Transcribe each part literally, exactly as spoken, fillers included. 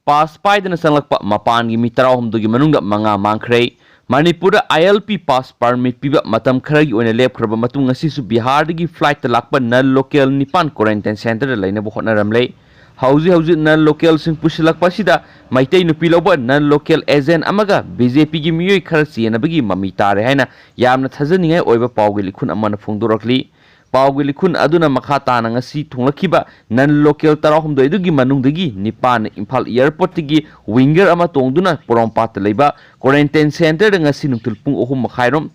Pass ꯄꯥꯏꯗꯅ ꯆꯪꯂꯛꯄ ꯃꯄꯥꯟꯒꯤ ꯃꯤ ꯇꯔꯥꯍꯨꯝꯗꯣꯏꯒꯤ ꯃꯅꯨꯡꯗ ꯃꯉꯥ ꯃꯥꯡꯈ꯭ꯔꯦ꯫ ꯃꯅꯤꯄꯨꯔꯗ ILP ꯄꯥꯁ ꯄꯥꯔꯃꯤꯠ ꯄꯤꯕ ꯃꯇꯝ ꯈꯔꯒꯤ ꯑꯣꯏꯅ ꯂꯦꯞꯈ꯭ꯔꯕ ꯃꯇꯨꯡ, ꯉꯁꯤꯁꯨ ꯕꯤꯍꯥꯔꯗꯒꯤ ꯐ꯭ꯂꯥꯏꯠꯇ ꯂꯥꯛꯄ ꯅꯟ ꯂꯣꯀꯦꯜ ꯅꯤꯄꯥꯟ ꯀ꯭ꯋꯥꯔꯦꯟꯇꯥꯏꯟ ꯁꯦꯟꯇꯔꯗ ꯂꯩꯅꯕ ꯍꯣꯠꯅꯔꯝꯂꯦ꯫ ꯍꯧꯖꯤꯛ ꯍꯧꯖꯤꯛ ꯅꯟ ꯂꯣꯀꯦꯜꯁꯤꯡ ꯄꯨꯁꯤꯜꯂꯛꯄ ꯑꯁꯤꯗ ꯃꯩꯇꯩ ꯅꯨꯄꯤ ꯂꯧꯕ ꯅꯟ ꯂꯣꯀꯦꯜ ꯑꯦꯖꯦꯟ ꯑꯃꯒ BJPꯒꯤ ꯃꯤꯑꯣꯏ ꯈꯔ ꯆꯦꯟꯅꯕꯒꯤ ꯃꯃꯤ ꯇꯥꯔꯦ ꯍꯥꯏꯅ ꯌꯥꯝꯅ ꯊꯥꯖꯅꯤꯡꯉꯥꯏ ꯑꯣꯏꯕ ꯄꯥꯎꯒꯤ ꯂꯤꯈꯨꯟ ꯑꯃꯅ ꯐꯣꯡꯗꯣꯔꯛꯂꯤ꯫ ꯄꯥꯎꯒꯤ ꯂꯤꯈꯨꯟ ꯑꯗꯨꯅ ꯃꯈꯥ ꯇꯥꯅ ꯉꯁꯤ ꯊꯨꯡꯂꯛꯈꯤꯕ ꯅꯟ ꯂꯣꯀꯦꯜ ꯇꯔꯥꯍꯨꯝꯗꯣꯏ ꯑꯗꯨꯒꯤ ꯃꯅꯨꯡꯗꯒꯤ ꯅꯤꯄꯥꯟꯅ ꯏꯝꯐꯥꯜ ꯑꯦꯌꯔꯄꯣꯔꯠꯇꯒꯤ ꯋꯤꯡꯒꯔ ꯑꯃ ꯇꯣꯡꯗꯨꯅ ꯄꯣꯔꯣꯝꯄꯥꯠꯇ ꯂꯩꯕ ꯀ꯭ꯋꯥꯔꯦꯟꯇꯥꯏꯟ ꯁꯦꯟꯇꯔꯗ ꯉꯁꯤ ꯅꯨꯡꯊꯤꯜ ꯄꯨꯡ ꯑꯍꯨꯝ ꯃꯈꯥꯏꯔꯣꯝ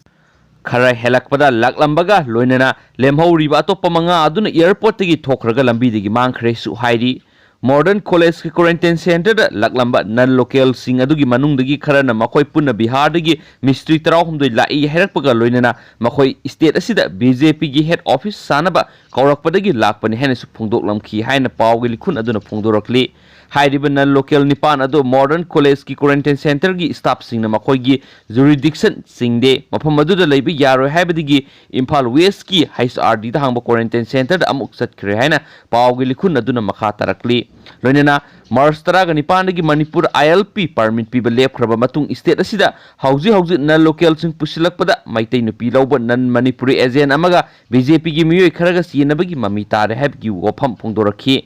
ꯈꯔ ꯍꯦꯜꯂꯛꯄꯗ ꯂꯥꯛꯂꯝꯕꯒ ꯂꯣꯏꯅꯅ ꯂꯦꯝꯍꯧꯔꯤꯕ ꯑꯇꯣꯞꯄ ꯃꯉꯥ ꯑꯗꯨꯅ ꯑꯦꯌꯔꯄꯣꯔꯠꯇꯒꯤ ꯊꯣꯛꯈ꯭ꯔꯒ ꯂꯝꯕꯤꯗꯒꯤ ꯃꯥꯡꯈ꯭ꯔꯦꯁꯨ ꯍꯥꯏꯔꯤ꯫ ꯃꯣꯗꯔꯟ ꯀꯣꯂꯦꯖꯀꯤ ꯀ꯭ꯋꯥꯔꯦꯟꯇꯥꯏꯟ ꯁꯦꯟꯇꯔꯗ ꯂꯥꯛꯂꯝꯕ ꯅꯟ ꯂꯣꯀꯦꯜꯁꯤꯡ ꯑꯗꯨꯒꯤ ꯃꯅꯨꯡꯗꯒꯤ ꯈꯔꯅ ꯃꯈꯣꯏ ꯄꯨꯟꯅ ꯕꯤꯍꯥꯔꯗꯒꯤ ꯃꯤꯁꯇ꯭ꯔꯤ ꯇꯔꯥꯍꯨꯝꯗꯣꯏ ꯂꯥꯛꯏ ꯍꯥꯏꯔꯛꯄꯒ ꯂꯣꯏꯅꯅ ꯃꯈꯣꯏ ꯁ꯭ꯇꯦꯠ ꯑꯁꯤꯗ BJPꯒꯤ ꯍꯦꯗ ꯑꯣꯐꯤꯁ ꯁꯥꯅꯕ ꯀꯧꯔꯛꯄꯗꯒꯤ ꯂꯥꯛꯄꯅꯤ ꯍꯥꯏꯅꯁꯨ ꯐꯣꯡꯗꯣꯛꯂꯝꯈꯤ ꯍꯥꯏꯅ ꯄꯥꯎꯒꯤ ꯂꯤꯈꯨꯟ ꯑꯗꯨꯅ ꯐꯣꯡꯗꯣꯔꯛꯂꯤ꯫ ꯍꯥꯏꯔꯤꯕ ꯅꯟ ꯂꯣꯀꯦꯜ ꯅꯤꯄꯥꯟ ꯑꯗꯨ ꯃꯣꯗꯔꯟ ꯀꯣꯂꯦꯖꯀꯤ ꯀ꯭ꯋꯥꯔꯦꯟꯇꯥꯏꯟ ꯁꯦꯟꯇꯔꯒꯤ ꯁ꯭ꯇꯥꯐꯁꯤꯡꯅ ꯃꯈꯣꯏꯒꯤ ꯖꯨꯔꯤꯗꯤꯛꯁꯟ ꯆꯤꯡꯗꯦ, ꯃꯐꯝ ꯑꯗꯨꯗ ꯂꯩꯕ ꯌꯥꯔꯣꯏ ꯍꯥꯏꯕꯗꯒꯤ ꯏꯝꯐꯥꯜ ꯋꯦꯁꯀꯤ HRDꯗ ꯍꯥꯡꯕ ꯀ꯭ꯋꯥꯔꯦꯟꯇꯥꯏꯟ ꯁꯦꯟꯇꯔꯗ ꯑꯃꯨꯛ ꯆꯠꯈ꯭ꯔꯦ ꯍꯥꯏꯅ ꯄꯥꯎꯒꯤ ꯂꯤꯈꯨꯟ ꯑꯗꯨꯅ ꯃꯈꯥ ꯇꯥꯔꯛꯂꯤ꯫ ꯂꯣꯏꯅꯅ ꯃꯥꯔꯆ ꯇꯔꯥꯒ ꯅꯤꯄꯥꯟꯗꯒꯤ ꯃꯅꯤꯄꯨꯔ ILP ꯄꯥꯔꯃꯤꯠ ꯄꯤꯕ ꯂꯦꯞꯈ꯭ꯔꯕ ꯃꯇꯨꯡ, ꯁ꯭ꯇꯦꯠ ꯑꯁꯤꯗ ꯍꯧꯖꯤꯛ ꯍꯧꯖꯤꯛ ꯅꯟ ꯂꯣꯀꯦꯜꯁꯤꯡ ꯄꯨꯁꯤꯜꯂꯛꯄꯗ ꯃꯩꯇꯩ ꯅꯨꯄꯤ ꯂꯧꯕ ꯅꯟ ꯃꯅꯤꯄꯨꯔꯤ ꯑꯦꯖꯦꯟ ꯑꯃꯒ BJPꯒꯤ ꯃꯤꯑꯣꯏ ꯈꯔꯒ ꯆꯦꯟꯅꯕꯒꯤ ꯃꯃꯤ ꯇꯥꯔꯦ ꯍꯥꯏꯕꯒꯤ ꯋꯥꯐꯝ ꯐꯣꯡꯗꯣꯔꯛꯈꯤ꯫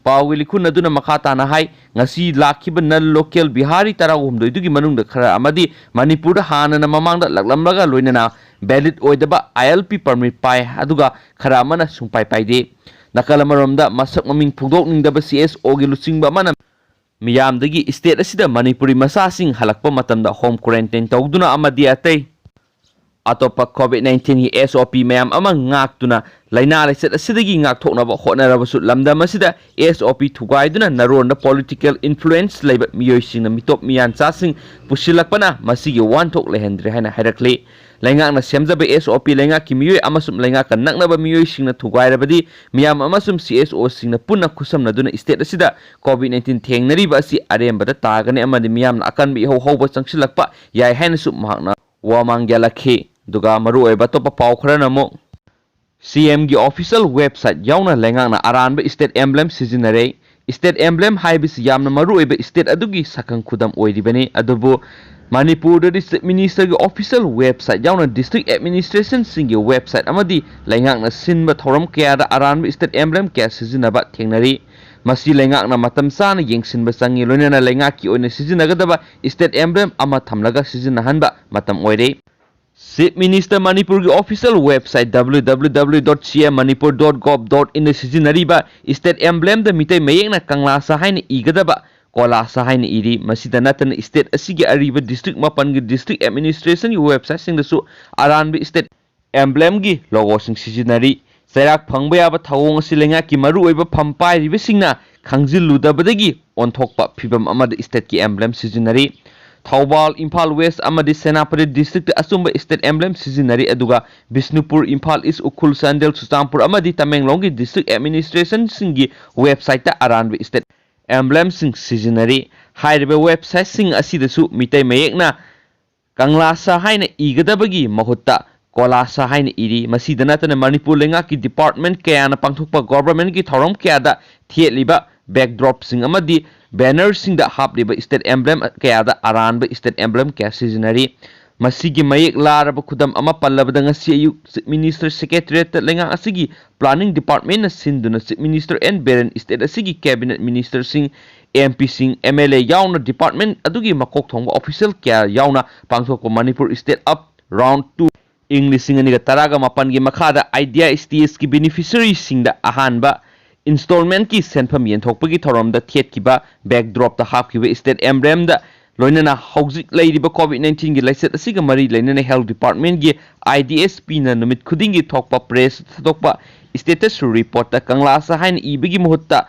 ꯄꯥꯎꯒꯤ ꯂꯤꯈꯨꯟ ꯑꯗꯨꯅ ꯃꯈꯥ ꯇꯥꯅ ꯍꯥꯏ, ꯉꯁꯤ ꯂꯥꯛꯈꯤꯕ ꯅꯟ ꯂꯣꯀꯦꯜ ꯕꯤꯍꯥꯔꯤ ꯇꯔꯥꯍꯨꯝꯗꯣꯏꯗꯨꯒꯤ ꯃꯅꯨꯡꯗ ꯈꯔ ꯑꯃꯗꯤ ꯃꯅꯤꯄꯨꯔꯗ ꯍꯥꯟꯅꯅ ꯃꯃꯥꯡꯗ ꯂꯥꯛꯂꯝꯂꯒ ꯂꯣꯏꯅꯅ ꯚꯦꯂꯤꯗ ꯑꯣꯏꯗꯕ ILP ꯄꯥꯔꯃꯤꯠ ꯄꯥꯏ, ꯑꯗꯨꯒ ꯈꯔ ꯑꯃꯅ ꯁꯨꯡꯄꯥꯏ ꯄꯥꯏꯗꯦ꯫ ꯅꯥꯀꯜ ꯑꯃꯔꯣꯝꯗ, ꯃꯁꯛ ꯃꯃꯤꯡ ꯐꯣꯡꯗꯣꯛꯅꯤꯡꯗꯕ CSOꯒꯤ ꯂꯨꯆꯤꯡꯕ ꯑꯃꯅ ꯃꯤꯌꯥꯝꯗꯒꯤ ꯁ꯭ꯇꯦꯠ ꯑꯁꯤꯗ ꯃꯅꯤꯄꯨꯔꯤ ꯃꯆꯥꯁꯤꯡ ꯍꯜꯂꯛꯄ ꯃꯇꯝꯗ ꯍꯣꯝ ꯀ꯭ꯋꯥꯔꯦꯟꯇꯥꯏꯟ ꯇꯧꯗꯨꯅ ꯑꯃꯗꯤ ꯑꯇꯩ ꯑꯇꯣꯞꯄ COVID nineteenꯒꯤ SOP ꯃꯌꯥꯝ ꯑꯃ ꯉꯥꯛꯇꯨꯅ ꯂꯥꯏꯅꯥ ꯂꯥꯏꯆꯠ ꯑꯁꯤꯗꯒꯤ ꯉꯥꯛꯊꯣꯛꯅꯕ ꯍꯣꯠꯅꯔꯕꯁꯨ, ꯂꯝꯗꯝ ꯑꯁꯤꯗ SOP ꯊꯨꯒꯥꯏꯗꯨꯅ ꯅꯔꯣꯟꯗ ꯄꯣꯂꯤꯇꯤꯀꯦꯜ ꯏꯟꯐ꯭ꯂꯨꯌꯦꯟꯁ ꯂꯩꯕ ꯃꯤꯑꯣꯏꯁꯤꯡꯅ ꯃꯤꯇꯣꯞ ꯃꯤꯌꯥꯟꯆꯥꯁꯤꯡ ꯄꯨꯁꯤꯜꯂꯛꯄꯅ ꯃꯁꯤꯒꯤ ꯋꯥꯍꯟꯊꯣꯛ ꯂꯩꯍꯟꯗ꯭ꯔꯦ ꯍꯥꯏꯅ ꯍꯥꯏꯔꯛꯂꯤ꯫ ꯂꯩꯉꯥꯛꯅ ꯁꯦꯝꯖꯕ SOP ꯂꯩꯉꯥꯛꯀꯤ ꯃꯤꯑꯣꯏ ꯑꯃꯁꯨꯡ ꯂꯩꯉꯥꯛꯀ ꯅꯛꯅꯕ ꯃꯤꯑꯣꯏꯁꯤꯡꯅ ꯊꯨꯒꯥꯏꯔꯕꯗꯤ, ꯃꯤꯌꯥꯝ ꯑꯃꯁꯨꯡ CSOꯁꯤꯡꯅ ꯄꯨꯟꯅ ꯈꯨꯠꯁꯝꯅꯗꯨꯅ ꯁ꯭ꯇꯦꯠ ꯑꯁꯤꯗ COVID nineteen ꯊꯦꯡꯅꯔꯤꯕ ꯑꯁꯤ ꯑꯔꯦꯝꯕꯗ ꯇꯥꯒꯅꯤ ꯑꯃꯗꯤ ꯃꯤꯌꯥꯝꯅ ꯑꯀꯟꯕ ꯏꯍꯧ ꯍꯧꯕ ꯆꯪꯁꯤꯜꯂꯛꯄ ꯌꯥꯏ ꯍꯥꯏꯅꯁꯨ ꯃꯍꯥꯛꯅ ꯋꯥ ꯃꯥꯡ ꯌꯥꯜꯂꯛꯈꯤ꯫ ꯑꯗꯨꯒ ꯃꯔꯨꯑꯣꯏꯕ ꯑꯇꯣꯞꯄ ꯄꯥꯎ ꯈꯔꯅ ꯑꯃꯨꯛ, CMꯒꯤ official website ꯌꯥꯎꯅ ꯂꯩꯉꯥꯛꯅ ꯑꯔꯥꯟꯕ state emblem ꯁꯤꯖꯤꯟꯅꯔꯦ꯫ State emblem ꯍꯥꯏꯕꯁꯤ ꯌꯥꯝꯅ ꯃꯔꯨꯑꯣꯏꯕ state ꯑꯗꯨꯒꯤ ꯁꯛꯈꯪ ꯈꯨꯗꯝ ꯑꯣꯏꯔꯤꯕꯅꯤ꯫ ꯑꯗꯨꯕꯨ ꯃꯅꯤꯄꯨꯔꯗꯗꯤ Chief Ministerꯒꯤ official website ꯌꯥꯎꯅ district administrationꯁꯤꯡꯒꯤ website ꯑꯃꯗꯤ ꯂꯩꯉꯥꯛꯅ ꯁꯤꯟꯕ ꯊꯧꯔꯝ ꯀꯌꯥꯗ ꯑꯔꯥꯟꯕ state emblem ꯀꯌꯥ ꯁꯤꯖꯤꯟꯅꯕ ꯊꯦꯡꯅꯔꯤ꯫ ꯃꯁꯤ ꯂꯩꯉꯥꯛꯅ ꯃꯇꯝ ꯆꯥꯅ ꯌꯦꯡꯁꯤꯟꯕ ꯆꯪꯏ, ꯂꯣꯏꯅꯅ ꯂꯩꯉꯥꯛꯀꯤ ꯑꯣꯏꯅ ꯁꯤꯖꯤꯟꯅꯒꯗꯕ state emblem ꯑꯃ ꯊꯝꯂꯒ ꯁꯤꯖꯤꯟꯅꯍꯟꯕ ꯃꯇꯝ ꯑꯣꯏꯔꯦ꯫ Chief Minister ꯃꯅꯤꯄꯨꯔꯒꯤ official website W W W dot C M Manipur dot gov dot inꯗ ꯁꯤꯖꯤꯟꯅꯔꯤꯕ state emblemꯗ ꯃꯤꯇꯩ ꯃꯌꯦꯛꯅ ꯀꯪꯂꯥꯁ ꯍꯥꯏꯅ ꯏꯒꯗꯕ ꯀꯣꯂꯥꯁ ꯍꯥꯏꯅ ꯏꯔꯤ꯫ ꯃꯁꯤꯗ ꯅꯠꯇꯅ state ꯑꯁꯤꯒꯤ ꯑꯔꯤꯕ district ꯃꯥꯄꯟꯒꯤ district administrationꯒꯤ websiteꯁꯤꯡꯗꯁꯨ ꯑꯔꯥꯟꯕ state emblemꯒꯤ logoꯁꯤꯡ ꯁꯤꯖꯤꯟꯅꯔꯤ꯫ ꯆꯩꯔꯥꯛ ꯐꯪꯕ ꯌꯥꯕ ꯊꯧꯑꯣꯡ ꯑꯁꯤ ꯂꯩꯉꯥꯛꯀꯤ ꯃꯔꯨꯑꯣꯏꯕ ꯐꯝ ꯄꯥꯏꯔꯤꯕꯁꯤꯡꯅ ꯈꯪꯖꯤꯜꯂꯨꯗꯕꯗꯒꯤ ꯑꯣꯟꯊꯣꯛꯄ ꯐꯤꯚꯝ ꯑꯃꯗ stateꯀꯤ emblem ꯁꯤꯖꯤꯟꯅꯔꯤ꯫ ꯊꯧꯕꯥꯜ, ꯏꯝꯐꯥꯜ West ꯑꯃꯗꯤ ꯁꯦꯅꯥꯄꯇꯤ districtꯇ ꯑꯆꯨꯝꯕ state emblem ꯁꯤꯖꯤꯟꯅꯔꯤ, ꯑꯗꯨꯒ ꯕꯤꯁꯅꯨꯄꯨꯔ, ꯏꯝꯐꯥꯜ East, ꯎꯈ꯭ꯔꯨꯜ, ꯆꯥꯟꯗꯦꯜ, ꯆꯨꯔꯆꯥꯟꯄꯨꯔ ꯑꯃꯗꯤ ꯇꯃꯦꯡꯂꯣꯡꯒꯤ district administrationꯁꯤꯡꯒꯤ websiteꯇ ꯑꯔꯥꯟꯕ state emblemꯁꯤꯡ ꯁꯤꯖꯤꯟꯅꯔꯤ꯫ ꯍꯥꯏꯔꯤꯕ websiteꯁꯤꯡ ꯑꯁꯤꯗꯁꯨ ꯃꯤꯇꯩ ꯃꯌꯦꯛꯅ ꯀꯪꯂꯥꯁ ꯍꯥꯏꯅ ꯏꯒꯗꯕꯒꯤ ꯃꯍꯨꯠꯇ ꯀꯣꯂꯥꯁ ꯍꯥꯏꯅ ꯏꯔꯤ꯫ ꯃꯁꯤꯗ ꯅꯠꯇꯅ ꯃꯅꯤꯄꯨꯔ ꯂꯩꯉꯥꯛꯀꯤ department ꯀꯌꯥꯅ ꯄꯥꯡꯊꯣꯛꯄ governmentꯀꯤ ꯊꯧꯔꯝ ꯀꯌꯥꯗ ꯊꯦꯠꯂꯤꯕ backdropꯁꯤꯡ ꯑꯃꯗꯤ bannerꯁꯤꯡꯗ ꯍꯥꯞꯂꯤꯕ state emblem ꯀꯌꯥꯗ ꯑꯔꯥꯟꯕ state emblem ꯀꯌꯥ ꯁꯤꯖꯤꯟꯅꯔꯤ꯫ ꯃꯁꯤꯒꯤ ꯃꯌꯦꯛ ꯂꯥꯔꯕ ꯈꯨꯗꯝ ꯑꯃ ꯄꯜꯂꯕꯗ, ꯉꯁꯤ ꯑꯌꯨꯛ Chief Minister Secretariatꯇ ꯂꯩꯉꯥꯛ ꯑꯁꯤꯒꯤ planning departmentꯅ ꯁꯤꯟꯗꯨꯅ Chief Minister N Biren, state ꯑꯁꯤꯒꯤ cabinet ministerꯁꯤꯡ, MPꯁꯤꯡ, MLA ꯌꯥꯎꯅ department ꯑꯗꯨꯒꯤ ꯃꯀꯣꯛ ꯊꯣꯡꯕ official ꯀꯌꯥ ꯌꯥꯎꯅ ꯄꯥꯡꯊꯣꯛꯄ Manipur State Up Round Two ꯏꯪ ꯂꯤꯁꯤꯡ ꯑꯅꯤꯒ ꯇꯔꯥꯒ ꯃꯥꯄꯟꯒꯤ ꯃꯈꯥꯗ IDIA stagesꯀꯤ beneficiaryꯁꯤꯡꯗ ꯑꯍꯥꯟꯕ installmentꯀꯤ ꯁꯦꯟꯐꯝ ꯌꯦꯟꯊꯣꯛꯄꯒꯤ ꯊꯧꯔꯝꯗ ꯊꯦꯠꯈꯤꯕ backdropꯇ ꯍꯥꯞꯈꯤꯕ state emblemꯗ ꯂꯣꯏꯅꯅ ꯍꯧꯖꯤꯛ ꯂꯩꯔꯤꯕ COVID nineteenꯒꯤ ꯂꯥꯏꯆꯠ ꯑꯁꯤꯒ ꯃꯔꯤ ꯂꯩꯅꯅ health departmentꯀꯤ IDSPꯅ ꯅꯨꯃꯤꯠ ꯈꯨꯗꯤꯡꯒꯤ ꯊꯣꯛꯄ press ꯊꯥꯗꯣꯛꯄ status reportꯇ ꯀꯪꯂꯥꯁ ꯍꯥꯏꯅ ꯏꯕꯒꯤ ꯃꯍꯨꯠꯇ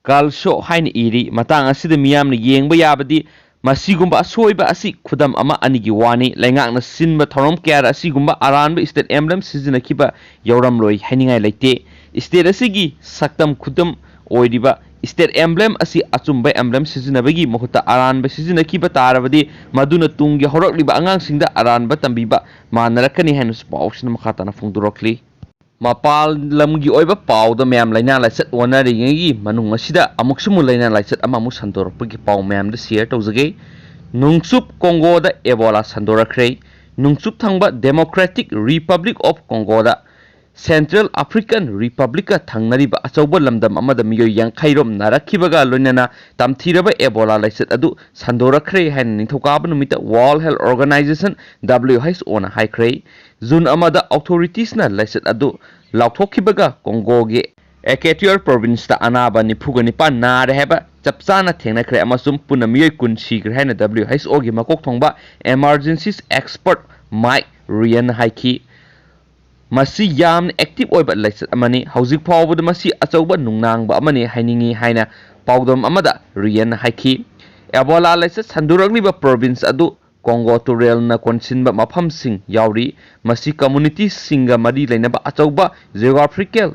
ꯀꯥꯜꯁꯣ ꯍꯥꯏꯅ ꯏꯔꯤ꯫ ꯃꯇꯥꯡ ꯑꯁꯤꯗ ꯃꯤꯌꯥꯝꯅ ꯌꯦꯡꯕ ꯌꯥꯕꯗꯤ ꯃꯁꯤꯒꯨꯝꯕ ꯑꯁꯣꯏꯕ ꯑꯁꯤ ꯈꯨꯗꯝ ꯑꯃ ꯑꯅꯤꯒꯤ ꯋꯥꯅꯤ꯫ ꯂꯩꯉꯥꯛꯅ ꯁꯤꯟꯕ ꯊꯧꯔꯝ ꯀꯌꯥꯗ ꯑꯁꯤꯒꯨꯝꯕ ꯑꯔꯥꯟꯕ state emblem ꯁꯤꯖꯤꯟꯅꯈꯤꯕ ꯌꯥꯎꯔꯝꯂꯣꯏ ꯍꯥꯏꯅꯤꯡꯉꯥꯏ ꯂꯩꯇꯦ꯫ State ꯑꯁꯤꯒꯤ ꯁꯛꯇꯝ ꯈꯨꯗꯝ ꯑꯣꯏꯔꯤꯕ state emblem ꯑꯁꯤ ꯑꯆꯨꯝꯕ emblem ꯁꯤꯖꯤꯟꯅꯕꯒꯤ ꯃꯍꯨꯠꯇ ꯑꯔꯥꯟꯕ ꯁꯤꯖꯤꯟꯅꯈꯤꯕ ꯇꯥꯔꯕꯗꯤ ꯃꯗꯨꯅ ꯇꯨꯡꯒꯤ ꯍꯧꯔꯛꯂꯤꯕ ꯑꯉꯥꯡꯁꯤꯡꯗ ꯑꯔꯥꯟꯕ ꯇꯝꯕꯤꯕ ꯃꯥꯟꯅꯔꯛꯀꯅꯤ ꯍꯥꯏꯅꯁꯨ ꯄꯥꯎꯁꯤꯅ ꯃꯈꯥ ꯇꯥꯅ ꯐꯣꯡꯗꯣꯔꯛꯂꯤ꯫ ꯃꯄꯥꯟ ꯂꯝꯒꯤ ꯑꯣꯏꯕ ꯄꯥꯎꯗ ꯃꯌꯥꯝ ꯂꯥꯏꯅꯥ ꯂꯥꯏꯆꯠ ꯑꯣꯟꯅꯔꯤꯉꯩꯒꯤ ꯃꯅꯨꯡ ꯑꯁꯤꯗ ꯑꯃꯨꯛꯁꯨ ꯑꯃꯨꯛ ꯂꯥꯏꯅꯥ ꯂꯥꯏꯆꯠ ꯑꯃꯃꯨꯛ ꯁꯟꯗꯣꯔꯛꯄꯒꯤ ꯄꯥꯎ ꯃꯌꯥꯝꯗ share ꯇꯧꯖꯒꯦ꯫ ꯅꯣꯡꯆꯨꯞ ꯀꯣꯡꯒꯣꯗ ꯑꯦꯕꯣꯂꯥ ꯁꯟꯗꯣꯔꯛꯈ꯭ꯔꯦ꯫ ꯅꯣꯡꯆꯨꯞ ꯊꯪꯕ Democratic Republic of Congoꯗ Central African Republicꯀ ꯊꯪꯅꯔꯤꯕ ꯑꯆꯧꯕ ꯂꯝꯗꯝ ꯑꯃꯗ ꯃꯤꯑꯣꯏ ꯌꯥꯡꯈꯩ ꯔꯣꯝ ꯅꯥꯔꯛꯈꯤꯕꯒ ꯂꯣꯏꯅꯅ ꯇꯝꯊꯤꯔꯕ ꯑꯦꯕꯣꯂꯥ ꯂꯥꯏꯆꯠ ꯑꯗꯨ ꯁꯟꯗꯣꯔꯛꯈ꯭ꯔꯦ ꯍꯥꯏꯅ ꯅꯤꯡꯊꯧꯀꯥꯕ ꯅꯨꯃꯤꯠꯇ World Health Organization, W H Oꯅ ꯍꯥꯏꯈ꯭ꯔꯦ꯫ ꯖꯨꯟ ꯑꯃꯗ authoritiesꯅ ꯂꯥꯏꯆꯠ ꯑꯗꯨ ꯂꯥꯎꯊꯣꯛꯈꯤꯕꯒ ꯀꯣꯡꯒꯣꯒꯤ Equateur Provinceꯇ ꯑꯅꯥꯕ ꯅꯤꯐꯨꯒ ꯅꯤꯄꯥꯟ ꯅꯥꯔꯦ ꯍꯥꯏꯕ ꯆꯞ ꯆꯥꯅ ꯊꯦꯡꯅꯈ꯭ꯔꯦ ꯑꯃꯁꯨꯡ ꯄꯨꯟꯅ ꯃꯤꯑꯣꯏ ꯀꯨꯟ ꯁꯤꯈ꯭ꯔꯦ ꯍꯥꯏꯅ W H Oꯒꯤ ꯃꯀꯣꯛ ꯊꯣꯡꯕ Emergencies Expert Mike Ryan ꯍꯥꯏꯈꯤ꯫ ꯃꯁꯤ ꯌꯥꯝꯅ active ꯑꯣꯏꯕ ꯂꯥꯏꯆꯠ ꯑꯃꯅꯤ꯫ ꯍꯧꯖꯤꯛ ꯐꯥꯎꯕꯗ ꯃꯁꯤ ꯑꯆꯧꯕ ꯅꯨꯡꯅꯥꯡꯕ ꯑꯃꯅꯤ ꯍꯥꯏꯅꯤꯡꯏ ꯍꯥꯏꯅ ꯄꯥꯎꯗꯝ ꯑꯃꯗ Ryan ꯍꯥꯏꯈꯤ꯫ ꯑꯦꯕꯣꯂꯥ ꯂꯥꯏꯆꯠ ꯁꯟꯗꯣꯔꯛꯂꯤꯕ province ꯑꯗꯨ ꯀꯣꯡꯒꯣ ꯇꯨꯔꯦꯜꯅ ꯀꯣꯟꯁꯤꯟꯕ ꯃꯐꯝꯁꯤꯡ ꯌꯥꯎꯔꯤ꯫ ꯃꯁꯤ communityꯁꯤꯡꯒ ꯃꯔꯤ ꯂꯩꯅꯕ ꯑꯆꯧꯕ geographical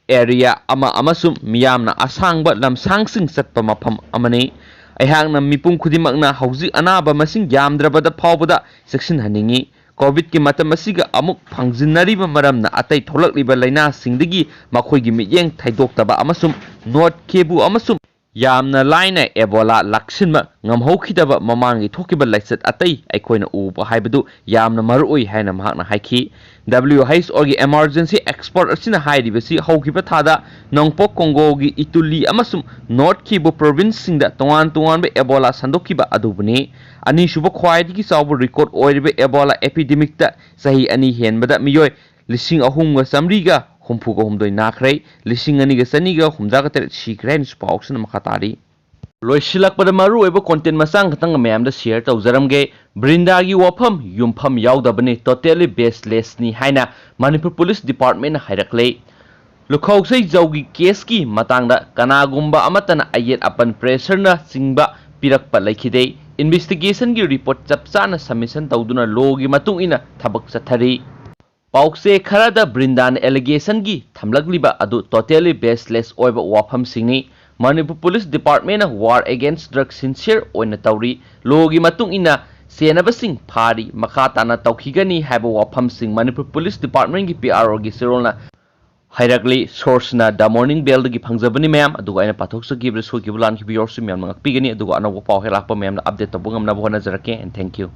area ꯑꯃ ꯑꯃꯁꯨꯡ ꯃꯤꯌꯥꯝꯅ ꯑꯁꯥꯡꯕ ꯂꯝꯁꯥꯡꯁꯤꯡ ꯆꯠꯄ ꯃꯐꯝ ꯑꯃꯅꯤ꯫ ꯑꯩꯍꯥꯛꯅ ꯃꯤꯄꯨꯝ ꯈꯨꯗꯤꯡꯃꯛꯅ ꯍꯧꯖꯤꯛ ꯑꯅꯥꯕ ꯃꯁꯤꯡ ꯌꯥꯝꯗ꯭ꯔꯕꯗ ꯐꯥꯎꯕꯗ ꯆꯦꯛꯁꯤꯟꯍꯟꯅꯤꯡꯏ꯫ COVIDꯀꯤ ꯃꯇꯝ ꯑꯁꯤꯒ ꯑꯃꯨꯛ ꯐꯪꯖꯤꯟꯅꯔꯤꯕ ꯃꯔꯝꯅ ꯑꯇꯩ ꯊꯣꯛꯂꯛꯂꯤꯕ ꯂꯥꯏꯅꯥꯁꯤꯡꯗꯒꯤ ꯃꯈꯣꯏꯒꯤ ꯃꯤꯠꯌꯦꯡ ꯊꯩꯗꯣꯛꯇꯕ ꯑꯃꯁꯨꯡ Nord Kivu ꯑꯃꯁꯨꯡ ꯌꯥꯝꯅ ꯂꯥꯏꯅ ꯑꯦꯕꯣꯂꯥ ꯂꯥꯛꯁꯤꯟꯕ ꯉꯝꯍꯧꯈꯤꯗꯕ ꯃꯃꯥꯡꯒꯤ ꯊꯣꯛꯈꯤꯕ ꯂꯥꯏꯆꯠ ꯑꯇꯩ ꯑꯩꯈꯣꯏꯅ ꯎꯕ ꯍꯥꯏꯕꯗꯨ ꯌꯥꯝꯅ ꯃꯔꯨꯑꯣꯏ ꯍꯥꯏꯅ ꯃꯍꯥꯛꯅ ꯍꯥꯏꯈꯤ꯫ W H Oꯒꯤ emergency expert ꯑꯁꯤꯅ ꯍꯥꯏꯔꯤꯕꯁꯤ ꯍꯧꯈꯤꯕ ꯊꯥꯗ ꯅꯣꯡꯄꯣꯛ ꯀꯣꯡꯒꯣꯒꯤ ꯏꯇꯨꯂꯤ ꯑꯃꯁꯨꯡ Nord Kivu provinceꯁꯤꯡꯗ ꯇꯣꯉꯥꯟ ꯇꯣꯉꯥꯟꯕ ꯑꯦꯕꯣꯂꯥ ꯁꯟꯗꯣꯛꯈꯤꯕ ꯑꯗꯨꯕꯨꯅꯤ꯫ ꯑꯅꯤꯁꯨꯕ ꯈ꯭ꯋꯥꯏꯗꯒꯤ ꯆꯥꯎꯕ record ꯑꯣꯏꯔꯤꯕ ꯑꯦꯕꯣꯂꯥ epidemicꯇ ꯆꯍꯤ ꯑꯅꯤ ꯍꯦꯟꯕꯗ ꯃꯤꯑꯣꯏ ꯂꯤꯁꯤꯡ ꯑꯍꯨꯝꯒ ꯆꯥꯃꯔꯤꯒ ꯍꯨꯝꯐꯨꯒ ꯍꯨꯝꯗꯣꯏ ꯅꯥꯈ꯭ꯔꯦ, ꯂꯤꯁꯤꯡ ꯑꯅꯤꯒ ꯆꯅꯤꯒ ꯍꯨꯝꯗ꯭ꯔꯥꯒ ꯇꯔꯦꯠ ꯁꯤꯈ꯭ꯔꯦ ꯍꯥꯏꯅꯁꯨ ꯄꯥꯎ ꯑꯁꯤꯅ ꯃꯈꯥ ꯇꯥꯔꯤ꯫ ꯂꯣꯏꯁꯤꯜꯂꯛꯄꯗ ꯃꯔꯨꯑꯣꯏꯕ content ꯃꯆꯥ ꯈꯛꯇꯪ ꯃꯌꯥꯝꯗ share ꯇꯧꯖꯔꯝꯒꯦ꯫ ꯕ꯭ꯔꯤꯟꯗꯥꯒꯤ ꯋꯥꯐꯝ ꯌꯨꯝꯐꯝ ꯌꯥꯎꯗꯕꯅꯤ, totally baselessꯅꯤ ꯍꯥꯏꯅ ꯃꯅꯤꯄꯨꯔ police departmentꯅ ꯍꯥꯏꯔꯛꯂꯦ꯫ ꯂꯨꯈꯧꯁꯩ ꯖꯧꯒꯤ caseꯀꯤ ꯃꯇꯥꯡꯗ ꯀꯅꯥꯒꯨꯝꯕ ꯑꯃꯠꯇꯅ ꯑꯌꯦꯠ ꯑꯄꯟ pressureꯅ ꯆꯤꯡꯕ ꯄꯤꯔꯛꯄ ꯂꯩꯈꯤꯗꯦ꯫ Investigationꯒꯤ report ꯆꯞ ꯆꯥꯅ submission ꯇꯧꯗꯨꯅ lawꯒꯤ ꯃꯇꯨꯡ ꯏꯟꯅ ꯊꯕꯛ ꯆꯠꯊꯔꯤ꯫ ꯄꯥꯎꯆꯦ ꯈꯔꯗ ꯕ꯭ꯔꯤꯟꯗꯥꯅ allegationꯒꯤ ꯊꯝꯂꯛꯂꯤꯕ ꯑꯗꯨ totally baseless ꯑꯣꯏꯕ ꯋꯥꯐꯝꯁꯤꯡꯅꯤ꯫ Manipur police departmentꯅ war against drug sincere ꯑꯣꯏꯅ ꯇꯧꯔꯤ꯫ Lawꯒꯤ ꯃꯇꯨꯡ ꯏꯟꯅ ꯁꯦꯟꯅꯕꯁꯤꯡ ꯐꯥꯔꯤ, ꯃꯈꯥ ꯇꯥꯅ ꯇꯧꯈꯤꯒꯅꯤ ꯍꯥꯏꯕ ꯋꯥꯐꯝꯁꯤꯡ ꯃꯅꯤꯄꯨꯔ ꯄꯨꯂꯤꯁ ꯗꯤꯄꯥꯔꯠꯃꯦꯟꯒꯤ ꯄꯤ ꯑꯥꯔ ꯑꯣꯒꯤ ꯆꯦꯔꯣꯜꯅ ꯍꯥꯏꯔꯛꯂꯤ꯫ ꯁꯣꯔꯁꯅ ꯗ ꯃꯣꯔꯅꯤꯡ ꯕꯦꯜꯗꯒꯤ ꯐꯪꯖꯕꯅꯤ ꯃꯌꯥꯝ꯫ ꯑꯗꯨꯒ ꯑꯩꯅ ꯄꯥꯊꯣꯛꯆꯈꯤꯕꯗ ꯁꯣꯏꯈꯤꯕ ꯂꯥꯟꯈꯤꯕ ꯌꯥꯎꯔꯁꯨ ꯃꯌꯥꯝꯅ ꯉꯥꯛꯄꯤꯒꯅꯤ꯫ ꯑꯗꯨꯒ ꯑꯅꯧꯕ ꯄꯥꯎ ꯍꯦꯛ ꯂꯥꯛꯄ ꯃꯌꯥꯝꯅ ꯑꯞꯗꯦꯠ ꯇꯧꯕ ꯉꯝꯅꯕ ꯍꯣꯠꯅꯖꯔꯛꯀꯦ꯫ And thank you꯫